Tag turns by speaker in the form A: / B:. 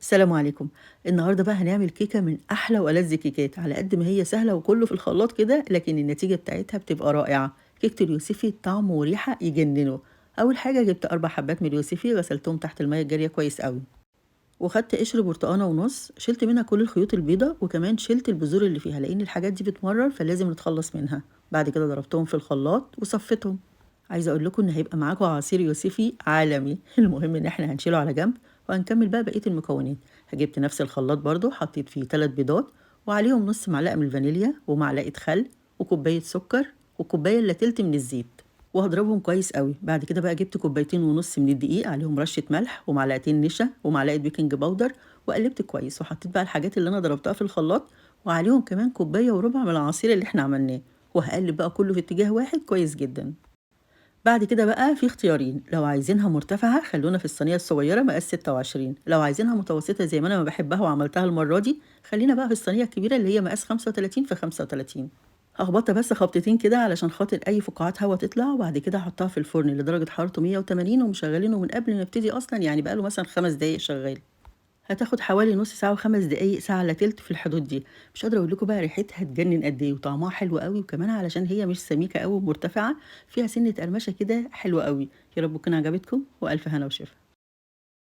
A: السلام عليكم. النهارده بقى هنعمل كيكة من أحلى وألذ الكيكات، على قد ما هي سهلة وكله في الخلاط كده، لكن النتيجة بتاعتها بتبقى رائعة. كيكة اليوسفي طعم وريحة يجننوا. أول حاجة جبت 4 حبات من اليوسفي، غسلتهم تحت المية الجارية كويس قوي، وخدت قشر برتقانة ونص، شلت منها كل الخيوط البيضة، وكمان شلت البذور اللي فيها لأن الحاجات دي بتمرر فلازم نتخلص منها. بعد كده ضربتهم في الخلاط وصفيتهم. عايزة أقول لكم إن هيبقى معاكم عصير يوسفي عالمي. المهم إن إحنا هنشيله على جنب وهنكمل بقى بقية المكونات. جبت نفس الخلاط برضو، حطيت فيه 3 بيضات وعليهم نص معلقة من الفانيليا ومعلقة خل وكوباية سكر وكوباية إلا تلت من الزيت، وهضربهم كويس قوي. بعد كده بقى جبت كوبايتين ونص من الدقيق، عليهم رشة ملح ومعلقتين نشا ومعلقة baking powder، وقلبت كويس وحطيت بقى الحاجات اللي أنا ضربتها في الخلاط، وعليهم كمان كوباية وربع من العصير اللي احنا عملناه، وهقلب بقى كله في اتجاه واحد كويس جدا. بعد كده بقى في اختيارين، لو عايزينها مرتفعة خلونا في الصينية الصغيرة مقاس 26، لو عايزينها متوسطة زي ما أنا ما بحبها وعملتها المرة دي خلينا بقى في الصينية الكبيرة اللي هي مقاس 35 في 35. هخبطها بس خبطتين كده علشان خاطر أي فقاعات هوا تطلع، وبعد كده هحطها في الفرن لدرجة حرارته 180 ومشغلينه من قبل ما نبتدي أصلاً، يعني بقاله مثلاً 5 دقايق شغال. هتاخد حوالي نص ساعة وخمس دقايق، ساعة إلا تلت في الحدود دي. مش قادرة أقول لكم بقى ريحتها تجنن قد إيه، وطعمها حلو قوي، وكمان علشان هي مش سميكة قوي ومرتفعة فيها سنة قرمشة كده حلوة قوي. يا رب تكون عجبتكم، وألف هنا وشفا.